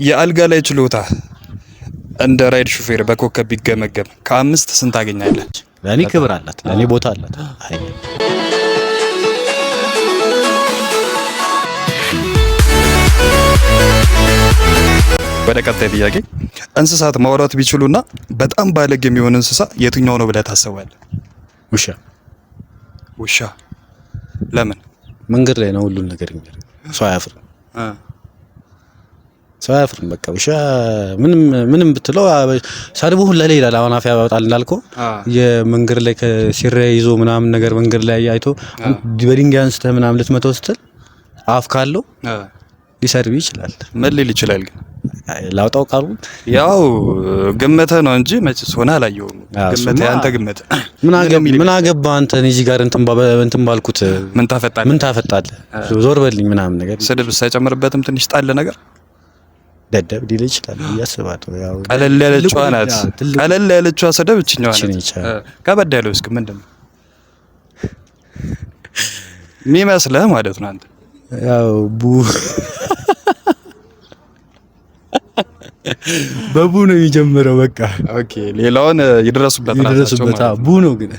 የአልጋ ላይ ችሎታ እንደ ራይድ ሹፌር በኮከብ ቢገመገም ከ5 ስንት ታገኛለህ? ለእኔ ክብር አላት፣ ለእኔ ቦታ አላት አህያ። ወደ ቀጣይ ጥያቄ፣ እንስሳት ማውራት ቢችሉና በጣም ባለጌ የሚሆን እንስሳ የትኛው ነው ብለህ ታስባለህ? ውሻ። ውሻ። ለምን? መንገድ ላይ ነው ሁሉን ነገር የሚያደርገው። ሰው አያፍርም፣ ሰው አያፍርም። በቃ ውሻ ምንም ምንም ብትለው ሰድቦ ሁላ ላይ ይላል። አሁን አፍ ያወጣል እንዳልከው የመንገድ ላይ ከሲሬ ይዞ ምናምን ነገር መንገድ ላይ አይቶ በድንጋይ አንስተህ ምናምን ልትመታው ስትል አፍ ካለው ሊሰድብ ይችላል። ምን ሊል ይችላል ግን? ላውጣው ቃሉን። ያው ግምትህ ነው እንጂ መቼስ ሆነ አላየሁም። ግምትህ፣ ያንተ ግምት። ምን አገባ አንተ እኔ እዚህ ጋር እንትን ባልኩት ምን ታፈጣለህ? ምን ታፈጣለህ? ዞር በልኝ ምናምን ነገር። ስድብ ሳይጨምርበትም ትንሽ ጣል ነገር ደደብ ሊል ይችላል ብዬ አስባለሁ። ያው ቀለል ያለችዋ ናት። ቀለል ያለችዋ ስድብ እችኛዋ ናት። ከበድ ያለው እስኪ ምንድን ነው የሚመስልህ ማለት ነው አንተ? ያው ቡ በቡ ነው የሚጀምረው። በቃ okay፣ ሌላውን ይድረሱበት፣ ይድረሱበት። ቡ ነው ግን።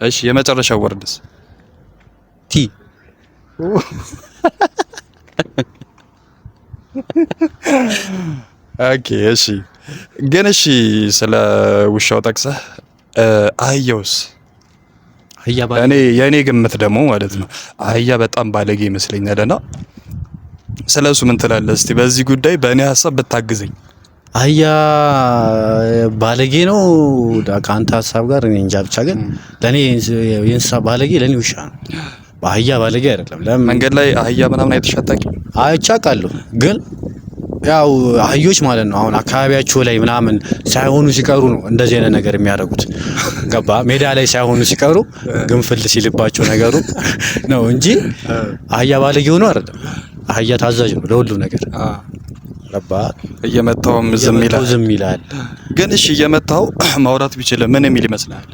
እሺ፣ የመጨረሻው word ስ? T። Okay፣ እሺ። ግን እሺ፣ ስለ ውሻው ጠቅሰህ አህያውስ? እኔ የእኔ ግምት ደግሞ ማለት ነው አህያ በጣም ባለጌ ይመስለኛል። እና ስለሱ ምን ትላለህ? እስቲ በዚህ ጉዳይ በእኔ ሀሳብ ብታግዘኝ። አህያ ባለጌ ነው ከአንተ ሀሳብ ጋር እኔ እንጃ። ብቻ ግን ለእኔ የእንስሳ ባለጌ ለእኔ ውሻ ነው። አህያ ባለጌ አይደለም። ለምን መንገድ ላይ አህያ ምናምን አይተሽ አታውቂም? አይቼ አውቃለሁ። ግን ያው አህዮች ማለት ነው አሁን አካባቢያቸው ላይ ምናምን ሳይሆኑ ሲቀሩ ነው እንደዚህ አይነት ነገር የሚያደርጉት። ገባ? ሜዳ ላይ ሳይሆኑ ሲቀሩ ግንፍል ሲልባቸው ነገሩ ነው እንጂ አህያ ባለጌ ሆኖ አይደለም። አህያ ታዛዥ ነው ለሁሉም ነገር። ገባ? እየመታውም ዝም ይላል። ዝም ይላል። ግን እሺ፣ እየመታው ማውራት ቢችል ምን የሚል ይመስላል?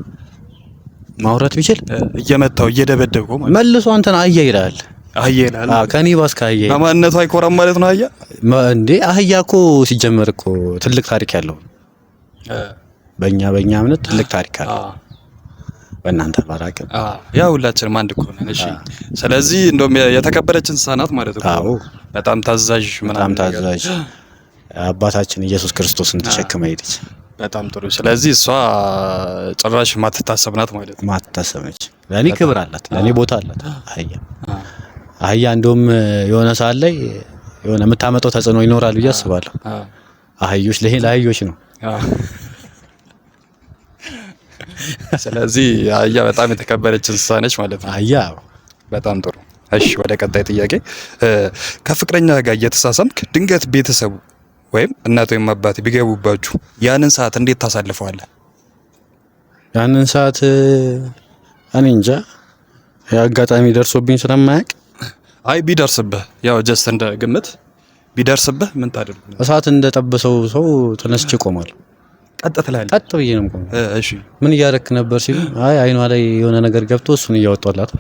ማውራት ቢችል? እየመታው፣ እየደበደበው ማለት። መልሶ አንተን አህያ ይላል። አህያ ይላል። አዎ፣ ከኔ ባስ ከአህያ ይላል። በማንነቱ አይኮራም ማለት ነው አህያ? እንዴ፣ አህያ እኮ ሲጀመር እኮ ትልቅ ታሪክ ያለው፣ በእኛ እምነት ትልቅ ታሪክ አለው። በእናንተ ባላቅም። ያ ሁላችንም አንድ እኮ ነን። እሺ፣ ስለዚህ እንደውም የተከበረች እንስሳ ናት ማለት ነው። አዎ። በጣም ታዛዥ በጣም ምናምን ነገር። ታዛዥ፣ አባታችን ኢየሱስ ክርስቶስን ተሸክማ ሄደች። በጣም ጥሩ። ስለዚህ እሷ ጭራሽ ማትታሰብ ናት ማለት ነው። ማትታሰብ ነች። ለእኔ ክብር አላት፣ ለእኔ ቦታ አላት አህያ። አህያ እንደውም የሆነ ሰዓት ላይ የሆነ የምታመጣው ተጽዕኖ ይኖራል ብዬ አስባለሁ። አህዮች ለአህዮች ነው። ስለዚህ አህያ በጣም የተከበረች እንስሳ ነች ማለት ነው። አህያ። በጣም ጥሩ። እሺ፣ ወደ ቀጣይ ጥያቄ፣ ከፍቅረኛ ጋር እየተሳሳምክ ድንገት ቤተሰቡ ወይም እናት ወይም አባት ቢገቡባችሁ ያንን ሰዓት እንዴት ታሳልፈዋለህ? ያንን ሰዓት እኔ እንጃ፣ አጋጣሚ ደርሶብኝ ስለማያውቅ። አይ፣ ቢደርስብህ፣ ያው just እንደ ግምት ቢደርስብህ ምን ታደርግ? እሳት እንደጠበሰው ሰው ተነስቼ እቆማለሁ። ቀጥ ትላለህ? ቀጥ ብዬ ነው የምቆመው። እሺ። ምን እያደረክ ነበር ሲሉ፣ አይ አይኗ ላይ የሆነ ነገር ገብቶ እሱን እያወጣላት።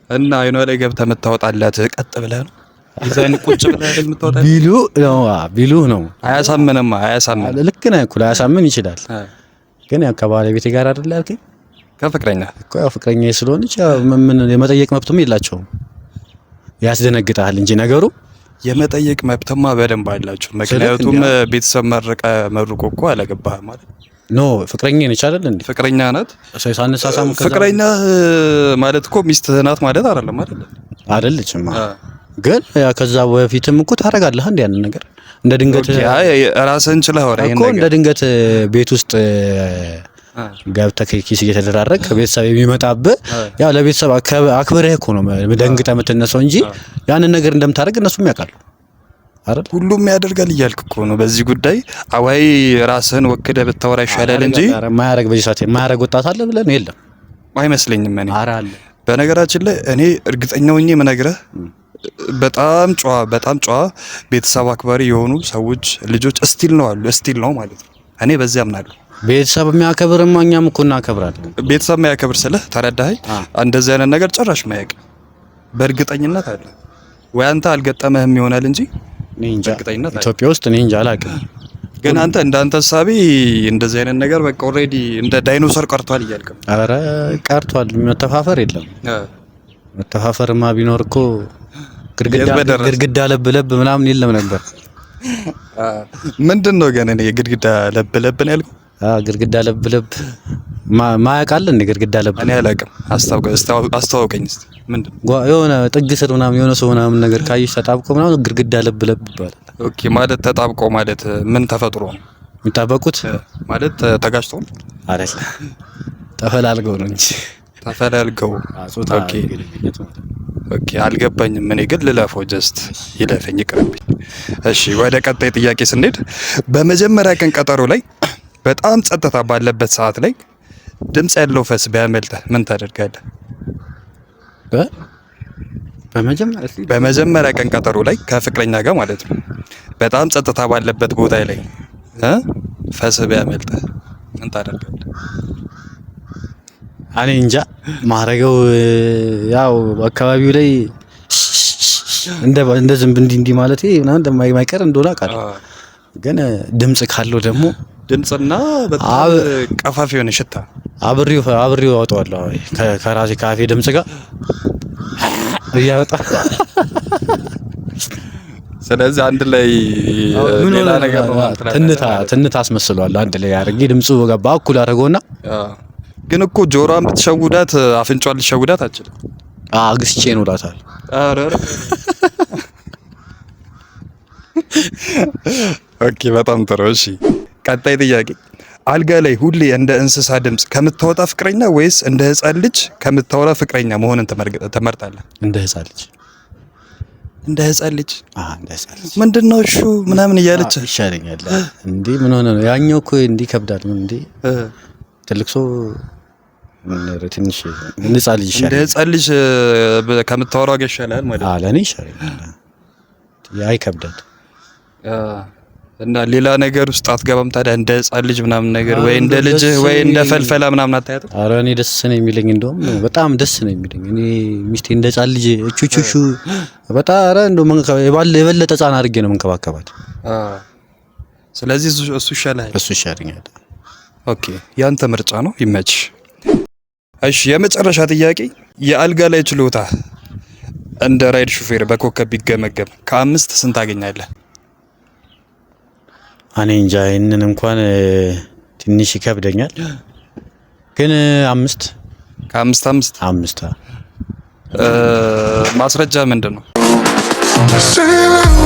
እና አይኗ ላይ ገብተህ የምታወጣላት ቀጥ ብለህ ነው? ይዘን ቁጭ ብለህ አይደል የምታወጣላት? ቢሉ ነው ቢሉ ነው። አያሳምንማ፣ አያሳምንም። ልክ ነህ እኮ፣ ላያሳምን ይችላል። ግን ያው ከባለቤቴ ጋር አይደል ያልከኝ? ከፍቅረኛ። እኮ ያው ፍቅረኛ ስለሆነች ያው ምን የመጠየቅ መብቱም የላቸውም። ያስደነግጣል እንጂ ነገሩ። የመጠየቅ መብትማ በደንብ አላቸው። ምክንያቱም ቤተሰብ መርቀ መርቆ እኮ አላገባህም ማለት። No፣ ፍቅረኛ ነች አይደል እንዴ? ፍቅረኛ ናት። ሳንሳሳም ከዛ ፍቅረኛ ማለት እኮ ሚስትህ ናት ማለት አይደለም አይደል? አይደለችም። ግን ያ ከዛ በፊትም እኮ ታደርጋለህ እንዴ ያንን ነገር እንደ ድንገት። Okay፣ አይ ራስህን ችለህ ወራ ይሄን እኮ እንደ ነገር ድንገት ቤት ውስጥ ገብተህ kiss እየተደራረግ ቤተሰብ የሚመጣብህ ያው ለቤተሰብ አክብረህ እኮ ነው ደንግጠህ የምትነሳው እንጂ ያንን ነገር እንደምታደርግ እነሱም ያውቃሉ አይደል? ሁሉም ያደርጋል እያልክ እኮ ነው። በዚህ ጉዳይ አዋይ ራስህን ወክለህ ብታወራ ይሻላል እንጂ። ኧረ የማያደርግ፣ በዚህ ሰዓት የማያደርግ ወጣት አለ ብለህ ነው? የለም። አይመስለኝም እኔ። ኧረ አለ። በነገራችን ላይ እኔ እርግጠኛ ሆኜ የምነግርህ በጣም ጨዋ፣ በጣም ጨዋ፣ ቤተሰብ አክባሪ የሆኑ ሰዎች ልጆች still ነው አሉ፣ still ነው ማለት ነው። እኔ በዚህ አምናለሁ። ቤተሰብ የሚያከብርማ እኛም እኮ እናከብራለን። ቤተሰብ የማያከብር ስልህ ተረዳኸኝ? እንደዚህ አይነት ነገር ጭራሽ ማያውቅ በእርግጠኝነት አለ። ወይ አንተ አልገጠመህም ይሆናል እንጂ። እኔ እንጃ። በእርግጠኝነት ኢትዮጵያ ውስጥ እኔ እንጃ አላውቅም። ግን አንተ እንዳንተ ሀሳቢ እንደዚህ አይነት ነገር በቃ already እንደ ዳይኖሰር ቀርቷል እያልክ ነው። ኧረ ቀርቷል። መተፋፈር የለም። መተፋፈርማ ቢኖር እኮ ግድግዳ የት በደረሰ? ግድግዳ ለብ ለብ ምናምን የለም ነበር። ምንድን ነው ግን እኔ ግድግዳ ለብ ለብ ነው ያልኩህ? ግድግዳ ለብ ለብ ማያውቅ አለ እንዴ? ግድግዳ ለብ እኔ አላውቅም። አስተዋውቀኝ እስኪ ምንድን ነው? የሆነ ጥግ ስር ምናምን የሆነ ሰው ምናምን ነገር ካየሽ ተጣብቆ ምናምን ግድግዳ ለብ ለብ ይባላል። Okay፣ ማለት ተጣብቆ ማለት ምን ተፈጥሮ ነው? የሚጣበቁት ማለት ተጋጭቶ ነው? አይደል፣ ተፈላልገው ነው እንጂ። ተፈላልገው። ጾታ ግንኙነት ማለት ነው። Okay፣ አልገባኝም። እኔ ግን ልለፈው፣ just ይለፈኝ ይቅርብኝ። እሺ፣ ወደ ቀጣይ ጥያቄ ስንሄድ በመጀመሪያ ቀን ቀጠሮ ላይ በጣም ጸጥታ ባለበት ሰዓት ላይ ድምፅ ያለው ፈስ ቢያመልጥህ ምን ታደርጋለህ? በመጀመሪያ እስኪ በመጀመሪያ ቀን ቀጠሮ ላይ ከፍቅረኛ ጋር ማለት ነው። በጣም ጸጥታ ባለበት ቦታ ላይ ፈስ ቢያመልጥህ ምን ታደርጋለህ? እኔ እንጃ ማረገው፣ ያው አካባቢው ላይ እንደ ዝንብ እንዲህ እንዲህ ማለት ምናምን እንደማይቀር እንደሆነ አውቃለሁ። ግን ድምጽ ካለው ደግሞ ድምፅና በጣም ቀፋፊ የሆነ ሽታ። አብሬው አብሬው አወጣዋለሁ ከራሴ ካፌ ድምጽ ጋር እያወጣ። ስለዚህ አንድ ላይ ምን ሌላ ሆነ? ነገር ነው ማለት ነው። ትንታ ትንታ አስመስለዋለሁ፣ አንድ ላይ አድርጌ ድምፁ ገባ እኩል አድርገውና። ግን እኮ ጆሮዋን ብትሸውዳት አፍንጫዋን ልትሸውዳት አትችልም። አግስቼ ነው እላታለሁ። ኧረ ኧረ። Okay፣ በጣም ጥሩ። እሺ፣ ቀጣይ ጥያቄ፣ አልጋ ላይ ሁሌ እንደ እንስሳ ድምፅ ከምታወጣ ፍቅረኛ ወይስ እንደ ሕፃን ልጅ ከምታወራ ፍቅረኛ መሆንን ትመርጣለህ? እንደ ህፃን ልጅ። እንደ ሕፃን ልጅ? እንደ ህፃን ልጅ። ምንድን ነው እሹ ምናምን እያለች? ይሻለኛል። እንዴ ምን ሆነ ነው? ያኛው እኮ እንዲህ ይከብዳል። ምን እንዴ ትልቅ ሰው ምን፣ ኧረ ትንሽ እንደ ህፃን ልጅ እንደ ይሻለኛል። ሕፃን ልጅ ከምታወራው ጋር ይሻላል ማለት ነው። ለእኔ ይሻለኛል። ያ ይከብዳል። እና ሌላ ነገር ውስጥ አትገባም ታዲያ? እንደ ሕፃን ልጅ ምናምን ነገር ወይ እንደ ደስ ልጅህ ወይ እንደ የሚለኝ ፈልፈላ ምናምን አታያትም? ኧረ እኔ ደስ ነው የሚለኝ፣ እንደውም በጣም ደስ ነው የሚለኝ። እኔ ሚስቴ እንደ ህፃን ልጅ እቹቹሹ በጣም፣ ኧረ እንደው የበለጠ ህፃን አድርጌ ነው የምንከባከባት። ስለዚህ እሱ ይሻላል። እሱ ይሻለኛል። Okay፣ ያንተ ምርጫ ነው፣ ይመችሽ። እሺ፣ የመጨረሻ ጥያቄ፣ የአልጋ ላይ ችሎታ እንደ ራይድ ሹፌር በኮከብ ቢገመገም ከ5 ስንት ታገኛለህ? እኔ እንጃ፣ ይህንን እንኳን ትንሽ ይከብደኛል፣ ግን 5። ከ5 5? 5። ማስረጃ ምንድን ነው? Say